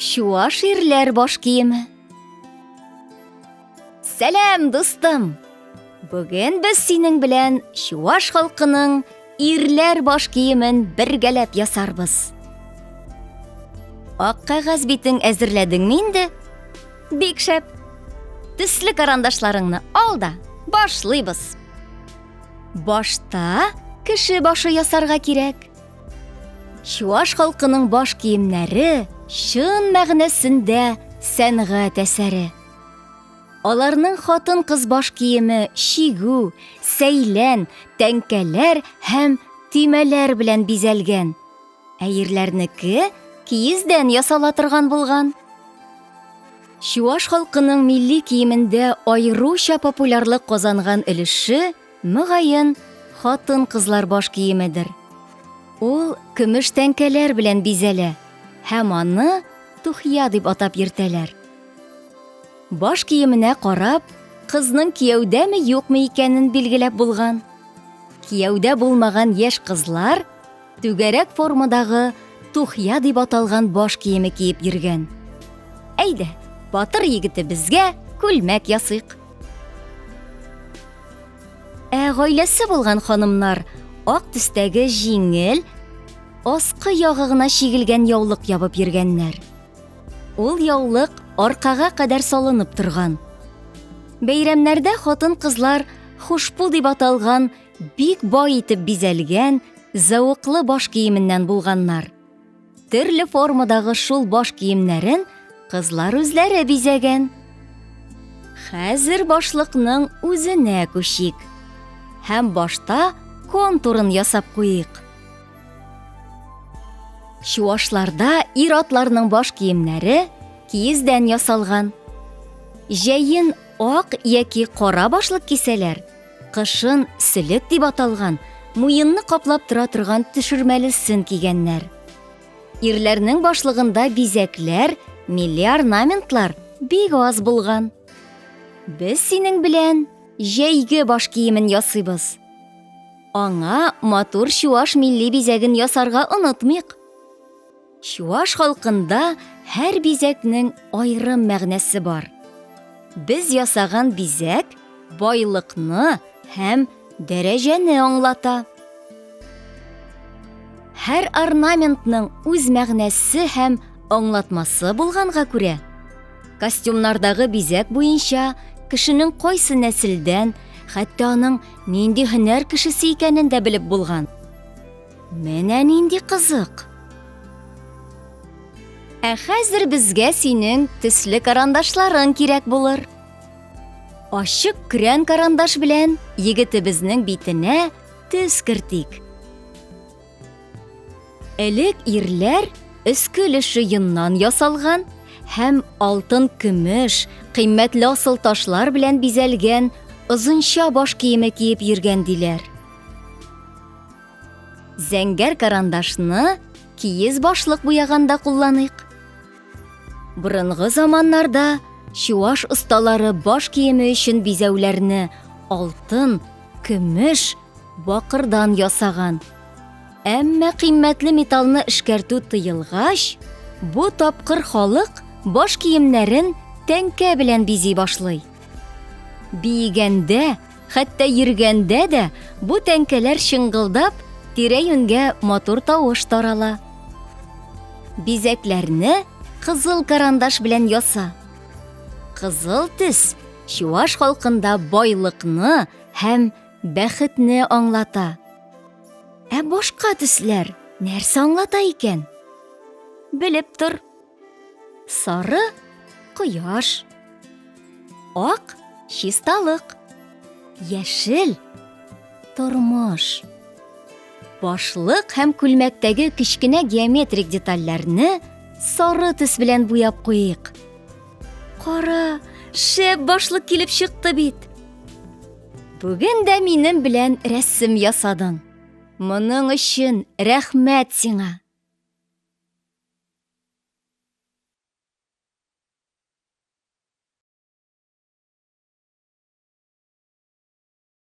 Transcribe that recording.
Чуаш ирләр баш киеме. Сәлам, дустым! Бүген без синең белән чуаш халкының ирләр баш киемен бергәләп ясарбыз. Ак кәгазь битең әзерләдеңме инде? Бик шәп! Төсле карандашларыңны ал да, башлыйбыз. Башта кеше башы ясарга кирәк. Чуаш халкының баш киемнәре чын мәгънәсендә сәнгать әсәре. Аларның хатын-кыз баш киеме чигү, сәйлән, тәңкәләр һәм төймәләр белән бизәлгән. Ә ирләрнеке киездән ясала торган булган. Чуаш халкының милли киемендә аеруча популярлык казанган өлеше Мөгаен, хатын-кызлар баш киемедер. Ул көмеш тәңкәләр белән бизәлә һәм аны тухья дип атап йөртәләр. Баш киеменә карап, кызның кияүдәме-юкмы икәнен билгеләп булган. Кияүдә булмаган яшь кызлар түгәрәк формадагы тухья дип аталган баш киеме киеп йөргән. Әйдә, батыр егетебезгә күлмәк ясыйк. Ә гаиләсе булган ханымнар ак төстәге җиңел, аскы ягы гына чигелгән яулык ябып йөргәннәр. Ул яулык аркага кадәр салынып торган. Бәйрәмнәрдә хатын-кызлар хушпу дип аталган бик бай итеп бизәлгән, зәвыклы баш киеменнән булганнар. Төрле формадагы шул баш киемнәрен кызлар үзләре бизәгән. Хәзер башлыкның үзенә күчик. Һәм башта контурын ясап куйык. Чуашларда ир-атларның баш киемнәре киездән ясалган. Җәен ак яки кара башлык кисәләр, Кышын сөлек дип аталган, муенны каплап тора торган төшермәлесен кигәннәр. Ирләрнең башлыгында бизәкләр, милли орнаментлар бик аз булган. Без синең белән җәйге баш киемен ясыйбыз. Аңа матур чуаш милли бизәген ясарга онытмыйк. Чуаш халкында һәр бизәкнең аерым мәгънәсе бар. Без ясаган бизәк байлыкны һәм дәрәҗәне аңлата. Һәр орнаментның үз мәгънәсе һәм аңлатмасы булганга күрә, костюмнардагы бизәк буенча кешенең кайсы нәселдән, хәтта аның нинди һөнәр кешесе икәнен дә белеп булган. Менә нинди кызык! Ә хәзер безгә синең төсле карандашларың кирәк булыр. Ачык көрән карандаш белән егетебезнең битенә төс кертик. Элек ирләр өске өлеше йоннан ясалган һәм алтын-көмеш, кыйммәтле асыл ташлар белән бизәлгән озынча баш киеме киеп йөргән диләр. Зәңгәр карандашны киез башлык буяганда кулланыйк. Борынгы заманнарда чуаш осталары баш киеме өчен бизәүләрне алтын, көмеш, бакырдан ясаган. Әмма кыйммәтле металлны эшкәртү тыелгач, бу тапкыр халык баш киемнәрен тәңкә белән бизи башлый. Биегәндә Хәтта йөргәндә дә бу тәңкәләр чыңгылдап, тирә-юньгә матур тавыш тарала. Бизәкләрне кызыл карандаш белән яса. Кызыл төс чуаш халкында байлыкны һәм бәхетне аңлата. Ә башка төсләр нәрсә аңлата икән? Белеп тор. Сары кояш. Ак чисталык. Яшел тормыш. Башлык һәм күлмәктәге кечкенә геометрик детальләрне сары төс белән буяп куйыйк. Кара, шәп башлык килеп чыкты бит. Бүген дә минем белән рәсем ясадың. Моның өчен рәхмәт сиңа.